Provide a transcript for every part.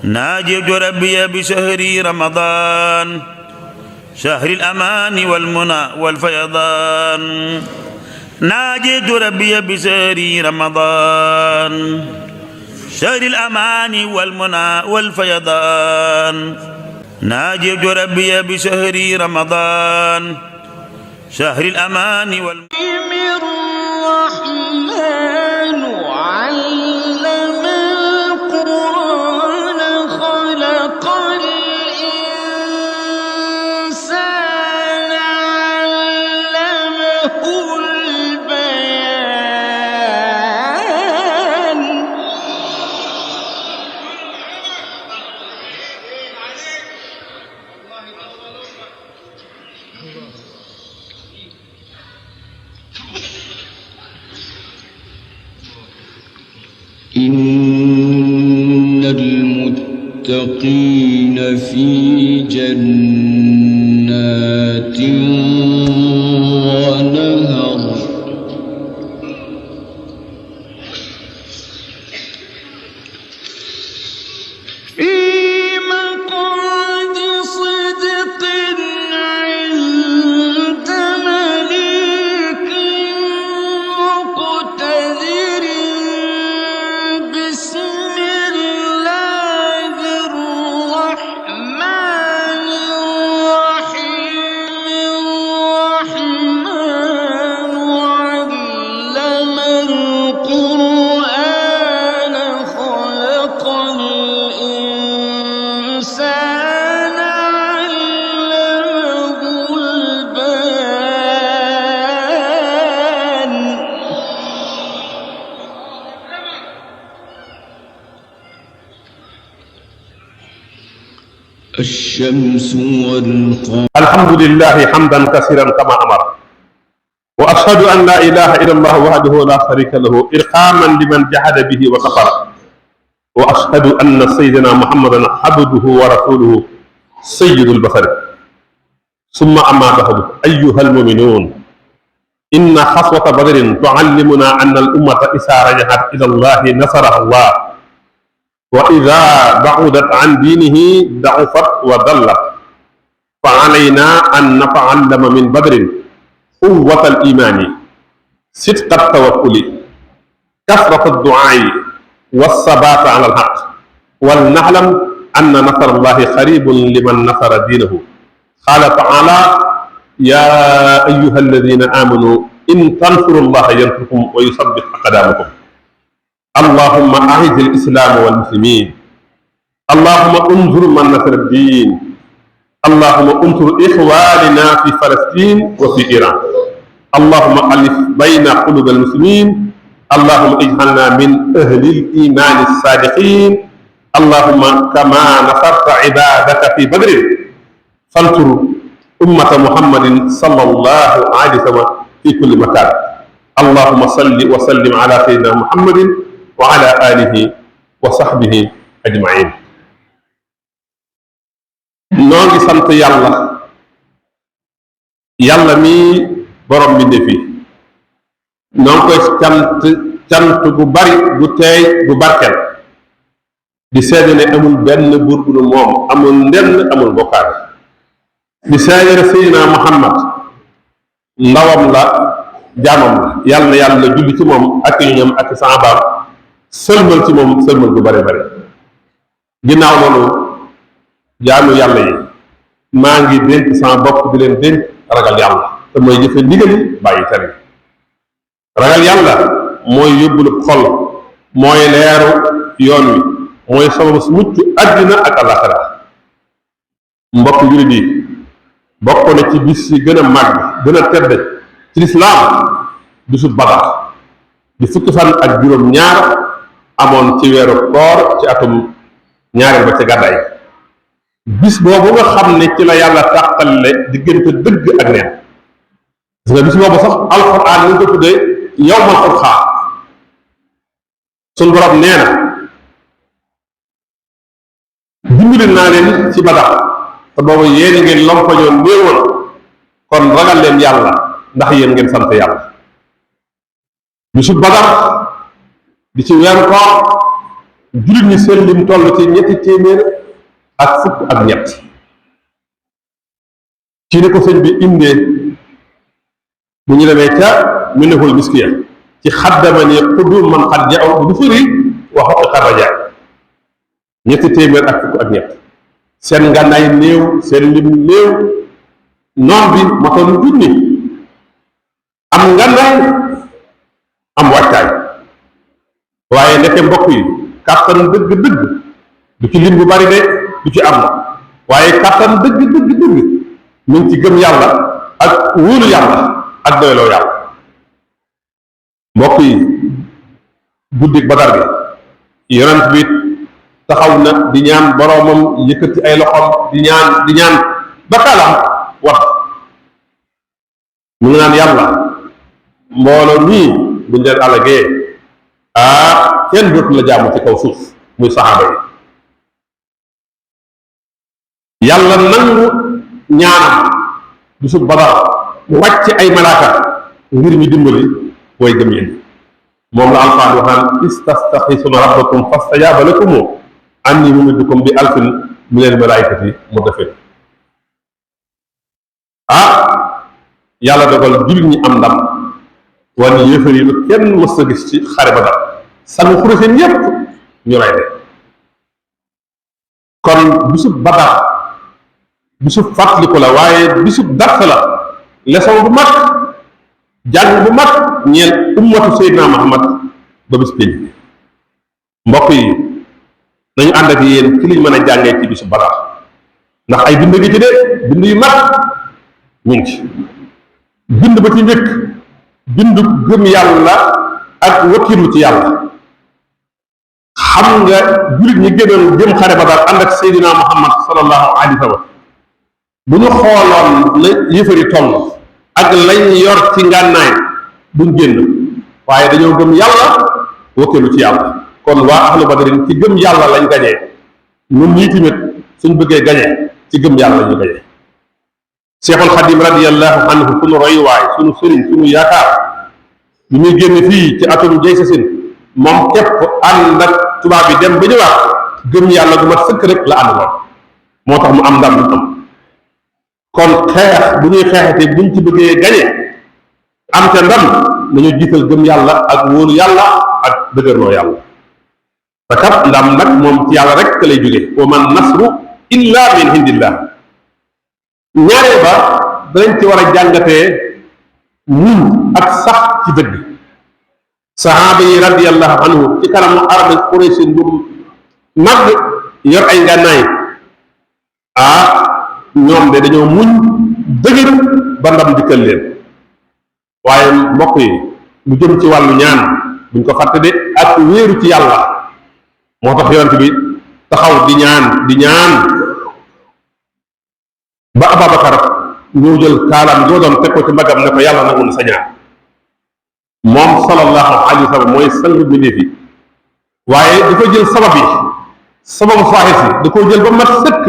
ناجيت ربي بشهر رمضان شهر الأمان والمنى والفيضان. ناجيت ربي بشهر رمضان شهر الأمان والمنى والفيضان. ناجيت ربي بشهر رمضان شهر الأمان والمنى. الرحمن علم القرآن خلق الإنسان علمه البيان. إن المتقين في جنات ونهر. في مقعد صدق عند مليك مقتدر. بسم الله الرحمن الرحيم. الرحمن علم القرآن خلق الإنسان علمه البيان. الشمس والقمر. الحمد لله حمدا كثيرا كما أمر، وأشهد أن لا إله إلا الله وحده لا شريك له إرحاما لمن جحد به وكفر، وأشهد أن سيدنا محمدا عبده ورسوله سيد البشر. ثم أما بعد أيها المؤمنون، إن خصوة بدر تعلمنا أن الأمة إذا رجعت إلى الله نصرها الله، وإذا بعدت عن دينه ضعفت وضلت. فعلينا أن نتعلم من بدر قوة الإيمان، صدق التوكل، كثرة الدعاء، والثبات على الحق، ولنعلم أن نصر الله قريب لمن نصر دينه. قال تعالى: يا أيها الذين آمنوا إن تنصروا الله ينصركم ويثبت أقدامكم. اللهم أعز الإسلام والمسلمين، اللهم انصر من نصر الدين، اللهم انصر إخواننا في فلسطين وفي إيران، اللهم ألف بين قلوب المسلمين، اللهم اجعلنا من أهل الإيمان الصادقين. اللهم كما نصرت عبادك في بدر فانصر أمة محمد صلى الله عليه وسلم في كل مكان. اللهم صل وسلم على سيدنا محمد وعلى آله وصحبه أجمعين. noo ngi sant yàlla mi borom bi ndefi noo ngi koy cant bu bari bu teey bu barkel di seede ne amul benn buur bu nu moom, amul ndenn, amul bokkaale. di seede ne Seydina Muhammad ndawam la, jaamam la. yàlla na yàlla julli ci moom ak ñoom ak saabaam, sëlmal ci moom sëlmal bu bari bari. ginnaaw loolu jaamu yàlla yi, maa ngi dénk sama bopp di leen dénk ragal yàlla, te mooy jëfe ndigal yi bàyyi tere. ragal yàlla mooy yóbbulu xol, mooy leeru yoon wi, mooy sababu su mucc àddina ak àllaxira. mbokk jullit yi, bokk na ci bis yi gën a màgg gën a tedd ci lislaam bisu Badar di fukki fan ak juróom ñaar amoon ci weeru koor ci atum ñaareel ba ca gàddaay. bis boobu nga xam ne ci la yàlla tàqale diggante dëgg ak neen. gis nga bis boobu sax alxuraan ñu ko tuddee yawmal furqaan. suñ borom nee na dimbali naa leen ci Badar te boobu yéen ngeen lompañoon néewoon, kon ragal leen yàlla ndax yéen ngeen sant yàlla. bisu Badar di ci weeru koor jullit ñi seen lim toll ci ñetti téeméer ak fukk ak ñett ci ni ko sëñ bi indee bu ñu demee ca minahul miskiya ci xaddamani xudum man xat jaaw bu firi waxu xaraja ñetti téeméer ak fukk ak ñett seen ngànnaay néew seen lim néew noon bi matoon junni am ngànnaay am wàccaay waaye ndeke mbokk yi kàttan dëgg-dëgg du ci lim bu bari de du ci am waaye kàttan dëgg mu ngi ci gëm yàlla ak wóolu yàlla ak doyloo yàlla mbokk yi guddik Badar gi yonent bi taxaw na di ñaan boroomam yëkkati ay loxoom di ñaan ba kalam wat mu ngi naan yàlla mbooloo mii buñ leen alagee kenn dootu la jaamu ci kaw suuf muy saxaaba yi yàlla nangu ñaanam bisu Badar wàcc ay malaaka ngir ñu dimbali way gëm yéen moom la alquran waxaan istastaxisuna rabbakum fastajaaba lakum anni mumiddukum bi alfin minal malaikati murdafin yàlla dogal jullit ñi am ndam wane yéefar yi lu kenn mës a gis ci xare Badar sangu xuruseen yépp ñu rey de kon bisub Badar bisub fàttaliku la waaye bisub dàq la leçon bu mag jàng bu mag ñeel ummatu Seydina Muhammad ba bis pénc mbokk yi nañu ànd ak yéen ci liñ mën a jàngee ci bisub Badar ndax ay bind gi ci de bind yu mag ñu ngi ci bind ba ci njëkk bindu gëm yàlla ak wakkilu ci yàlla xam nga jullit ñi gënoon jëm xare Badar ànd ak Seydina Muhammad sallallahu alayhi wa sallam bu ñu xooloon la yëfari toll ak lañ yor ci ngànnaay duñ génn waaye dañoo gëm yàlla wakkilu ci yàlla kon waa ahlu badrin ci gëm yàlla lañ gañee ñun ñii tamit suñ bëggee gañee ci gëm yàlla ñu gañee Cheikhul Xadim radiyallahu anhu sunu royuwaay sunu sëriñ sunu yaakaar bi muy génn fii ci atum jay sasin moom képp ànd ak tubaab bi dem ba ñëwaat gëm yàlla gu mat sëkk rek la ànd lool moo tax mu am ndam lu am kon xeex bu ñuy xeexate buñ ci bëggee gañe am ca ndam nañu jiital gëm yàlla ak wóolu yàlla ak dëgërloo yàlla te kat ndam nag moom ci yàlla rek lay jóge wa man nasru illa min indillah ñaareel ba danañ ci war a jàngatee muñ ak sax ci dëgg sahaaba yi radiyallahu anhu ci kanamu arme Quraysh bu mag yor ay ngànnaay ñoom de dañoo muñ dëgër ba ndam dikkal leen waaye mbokk yi lu jëm ci wàllu ñaan buñ ko fàtte de ak wéeru ci yàlla moo tax yonent bi taxaw di ñaan ba Ababakar ñëw jël kaalaam yoo doon teg ko ci mbagam ne ko yàlla nangu na sa ñaan moom sallallahu alayhi wa sallam mooy sang bi ne fi waaye da ko jël sababu faaxis yi da koo jël ba mat sëkk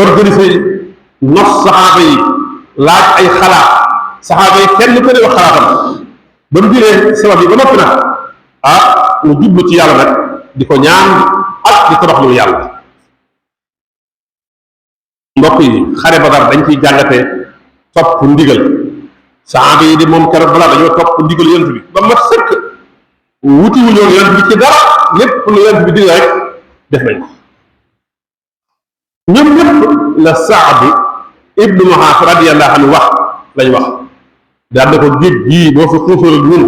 organisé nos saxaaba yi laaj ay xalaat saxaaba yi kenn ko ne wax xalaatam ba mu jëlee sabab yi ba noppi nag mu jublu ci yàlla nag di ko ñaan ak di toroxlu yàlla mbokk yi xare Badar dañ ciy jàngate topp ndigal saxaaba yi di moom keroog balaa dañoo topp ndigal yonent bi ba mat sëkk wuti wuñoon yonent bi ci dara lépp lu yonent bi digal rek def nañ ko ñoom ñëpp la Saad ibnu Muaaz radiyallahu anhu wax lañ wax daal ne ko géej gii boo fi xuusalul ñun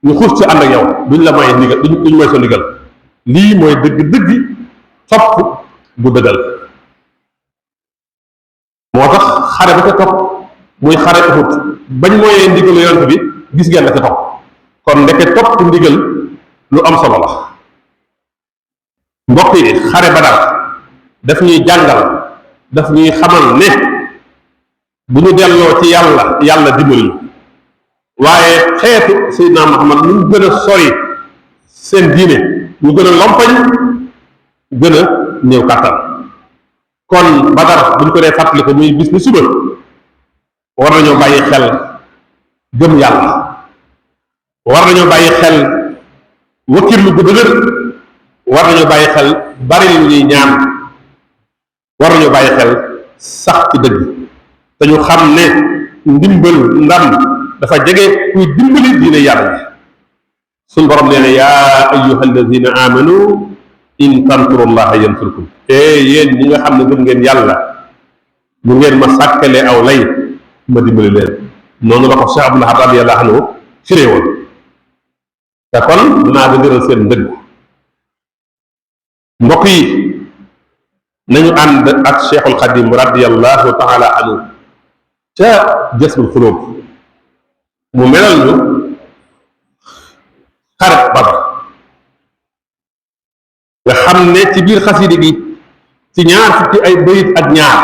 ñu xuus ci ànd ak yow duñ la may ndigal duñ may sa ndigal lii mooy dëgg-dëgg topp bu dëggal moo tax xare ba ca topp muy xare Uhud bañ mooyee ndigalu yonent bi gis ngeen la ca topp kon ndeke topp ndigal lu am solo la mbokk yi xare Badar daf ñuy jàngal daf ñuy xamal ne bu ñu delloo ci yàlla dimbali ñu waaye xeetu Seydina Muhammad ñu gën a sori seen diine ñu gën a lompañ gën a néew kàttan kon Badar bu ñu ko dee fàttali ko muy bis ni suba war nañoo bàyyi xel gëm yàlla war nañoo bàyyi xel wakkirlu bu dëgër war nañu bàyyi xel bari lu ñuy ñaan war nañu bàyyi xel sax ci dëgg te ñu xam ne ndimbal ndam dafa jege kuy dimbali diine yàlla ji suñ borom nee na yaa ayyuha alladina amanu in tansurullaha yansurkum yéen ñi nga xam ne gëm ngeen yàlla bu ngeen ma sàkkalee aw lay ma dimbali leen noonu la ko Cheikh Abdul Ahad radiyallahu anhu firee woon te kon dinaa dëgëral seen ndëgg mbokk yi nañu ànd ak Cheikhul Xadim radiyallahu taala anhu ca Jasbul Xuloob mu melal ñu xareb Badar nga xam ne ci biir xasida gi ci ñaar fukki ay bayit ak ñaar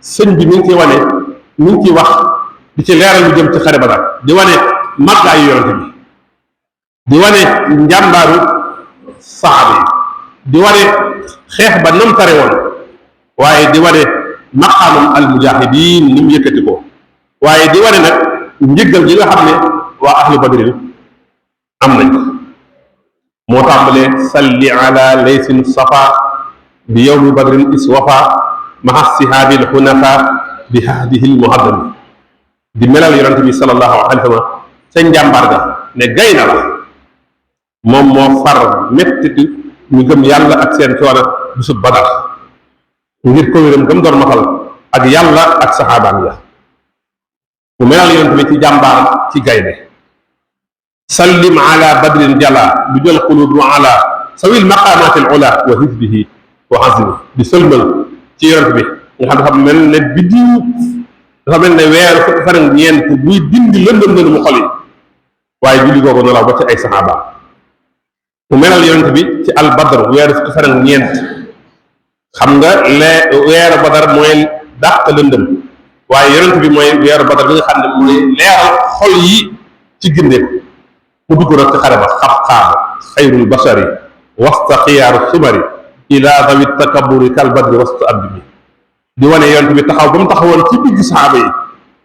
sëñ bi mi ngi ciy wane mi ngi ciy wax di ci leeral lu jëm ci xare Badar di wane màggaayu yonente bi di wane njàmbaaru saxaaba yi di wane xeex ba nam tare woon waaye di wane maqaamam al mujahidin ni mu yëkkati ko waaye di wane nag njëggal gi nga xam ne waa ahlu badrin am nañ ko moo tàmbalee salli ala laysin safa bi yowmi badrin iswafa maha sihaabil hunafa bi hadihi l muhaddami di melal yonente bi sallallahu alayhi wa sallam sa njàmbaar ga ne gay na la moom moo far mettiti ñu gëm yàlla ak seen coono bisub Badar ngir ko wéram gëm doon matal ak yàlla ak saxaabaam ya mu melal yonent bi ci jàmbaar ci gaynde sallim ala badrin jala bi jël qulubu ala sawil maqaamaati al ula wa hizbihi wa azmi di sëlmal ci yonent bi nga xam dafa mel ne biddiw dafa mel ne weer fukki fan ak ñeent buy dindi lëndëm lëndëm mu xol yi waaye julli googu nelaw ba ci ay saxaabaam mu melal yonent bi ci al badr weer fukki fan ak ñeent xam nga weeru Badar mooy dàq lëndëm waaye yonent bi mooy weeru Badar bi nga xam ne mooy leeral xol yi ci gindeeku mu dugg nag ci xare ba xab-xaab xayrul bashari wasta xiyaaru sumari ila dawi takaburi kal badri wasta abdimi di wane yonent bi taxaw ba mu taxawoon ci digg saxaaba yi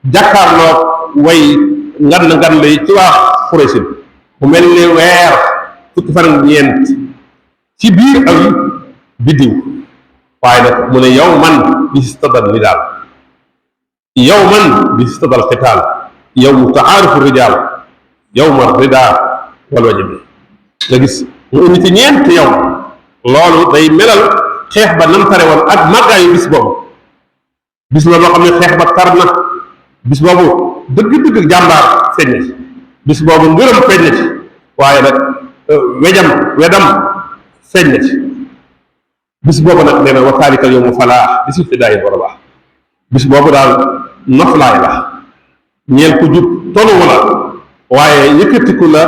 jàkkaarloo way ngan lay ci waa Xuraysin mu mel ne weer fukki fan ak ñeent ci biir aw biddiw waaye nag mu ne yow man bi si tadal ni daal yow man bi si tadal xitaal yow mu taxaarifu rijaal yow ma rida wal wajabi nga gis mu indi ci ñeent yow loolu day melal xeex ba nam tare woon ak màggaayu bis boobu bis la boo xam ne xeex ba tar na bis boobu dëgg-dëgg jàmbaar feeñ na ci bis boobu ngërëm feeñ na ci waaye nag wedam feeñ na ci bis boobu nag nee na wa taalikal yow mu falaa bi si fidaay boro baax bis boobu daal noflaay la ñeel ku jub tonu la waaye yëkkatiku la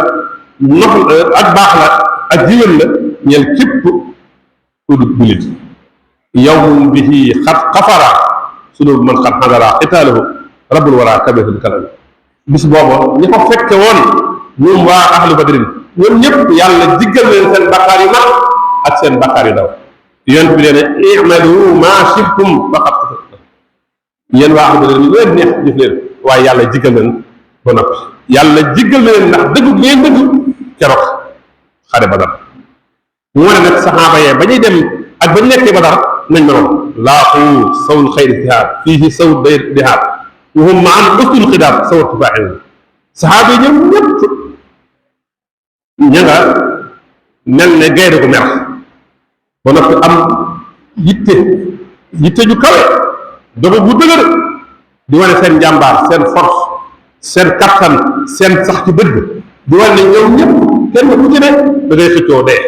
nof ak baax la ak jiwén la ñeel képp ku du bulit yawmun bihi xat xafara sunu man xat xadara xitaalahu rabbul wara kabirul kalami bis boobu ñi ko fekke woon ñoom waa ahlu badrin ñoom ñëpp yàlla jiggal leen seen bakkaar yu mag ak seen bakkaar yu daw yonent bi nee na i'malu maa shi'tum faqad kafartu yéen waa ahlu badrin ñu leen neex jëf leen waaye yàlla jiggal leen ba noppi yàlla jiggal leen ndax dëggu ngeen dëgg keroog xare Badar mu wane nag saxaaba yee ba ñuy dem ak ba ñu nekkee Badar nañ meloon laaqu sawul xayri dihaar fiihi saw day dihaar wa hum maan ustul xidaar sawar tufaaxin saxaaba yi ñoom ñëpp ña nga mel ne gaynde gu mer ba noppi am yitte ju kawe dogu bu dëgër di wane seen njàmbaar seen force seen kattan seen sax ci dëgg di wane ne ñoom ñëpp kenn ku ci ne da ngay xëccoo dee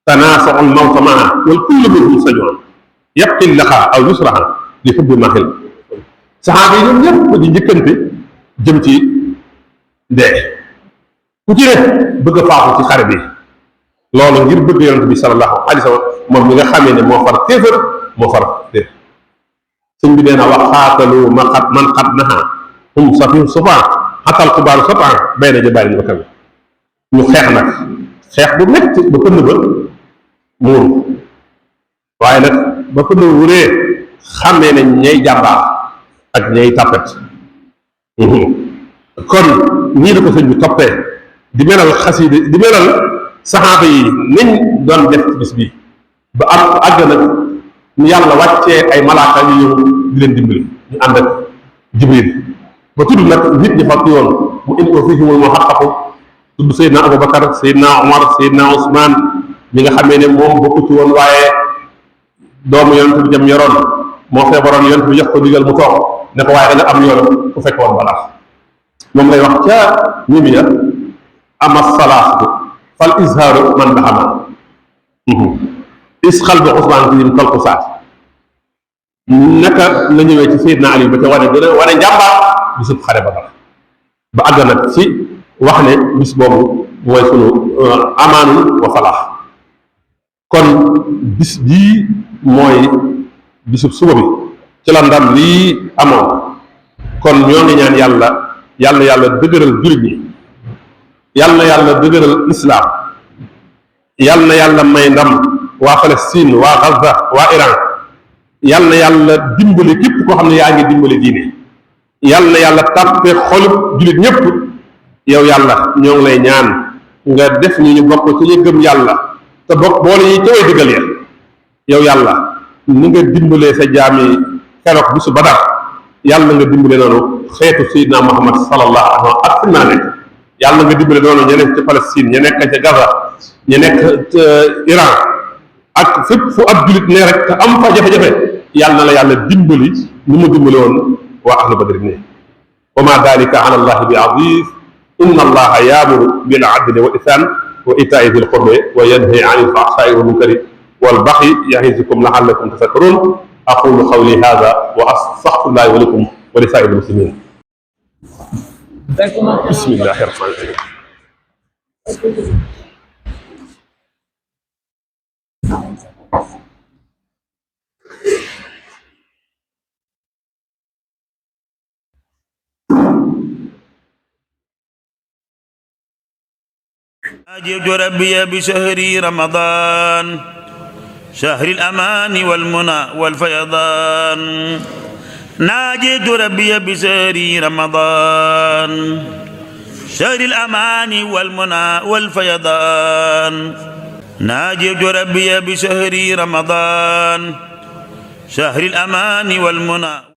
tanaasaxu mawta maa wal kullu minhum sajoon yabqi laxaa aw yusraha li xubbi maxil saxaaba yi ñoom ñëpp di njëkkante jëm ci dee ku ci ne bëgg a faatu ci xare bi loolu ngir bëgg yonent bi sallallahu alayhi wa sallam moom mi nga xamee ne moo far kéefër moo far dee sëñ bi nee na wax xaatalu man xat naxa hum safi sufa xatal xubaaru sopan bay na jabaari ñu ko kawe ñu xeex nag xeex bu métti ba pënd ba muuru waaye nag ba pënd ba wuree xàmmee nañ ñay jàmbaar ak ñay tàppet kon ñii la ko sëñ bi toppee di melal xasida di melal saxaaba yi niñ doon def ci bis bi ba am àgg nag ñu yàlla wàccee ay malaaka yu ñëw di leen dimbali ñu ànd ak jibril ba tudd nag nit ñi fa yoon mu indi ko fii mu xaqaqu tudd Seydina Aboubacar Seydina Omar Seydina Ousmane mi nga xamee ne moom bokku ci woon waaye doomu yonent bi jëm yoroon moo feebaroon yonent bi jox ko digal mu toog ne ko waaye da nga am yoon ku fekk woon balaa moom lay wax ca ñimi ya ama salaatu fal izhaaru man daxama isxal bi Ousmane fi kal ku saat naka la ñëwee ci Seydina Ali ba ca wane gën a wane njàmbaar bisub xare ba dara ba àgg nag ci wax ne bis boobu mooy sunu amaanul wa falaax kon bis bii mooy bisub suba bi ci la ndam lii amoon kon ñoo ngi ñaan yàlla dëgëral jullit ñi yàlla dëgëral islaam yàlla may ndam waa Palestine waa Gaza waa Iran yàlla dimbali képp koo xam ne yaa ngi dimbali diine yàlla tàppe xolub jullit ñépp yow yàlla ñoo ngi lay ñaan nga def ñu bokk ci ñu gëm yàlla te bokk boole yi ca way dëggal ya yow yàlla ni nga dimbalee sa jaam yi keroog bisu Badar yàlla nga dimbale noonu xeetu Seydina Muhammad sallallahu alayhi wa sallam ak fi naa nekk yàlla nga dimbale noonu ña nekk ca Palestine ña nekk ca Gaza ña nekk ca Iran ak fépp fu ab jullit ne rek te am fa jafe-jafe yàlla na la yàlla dimbali ni mu dimbale woon waa ahlu badri ne wa ma dalika ala allahi bi aziz inna allaha yaamuru bil adli wal ihsan wa itaai dil qurbi wa yanhi anil fahsai wal munkari wal baxyi ya'izukum la'allakum tadhakkarun aqulu qawli hadha wa astaghfirullaha wa lakum wa li sa'iril muslimin bismillahi rahmani rahim ناجيت ربي بشهر رمضان شهر الأمان والمنى والفيضان ناجيت ربي بشهر رمضان شهر الأمان والمنى والفيضان ناجيت ربي بشهر رمضان شهر الأمان والمنى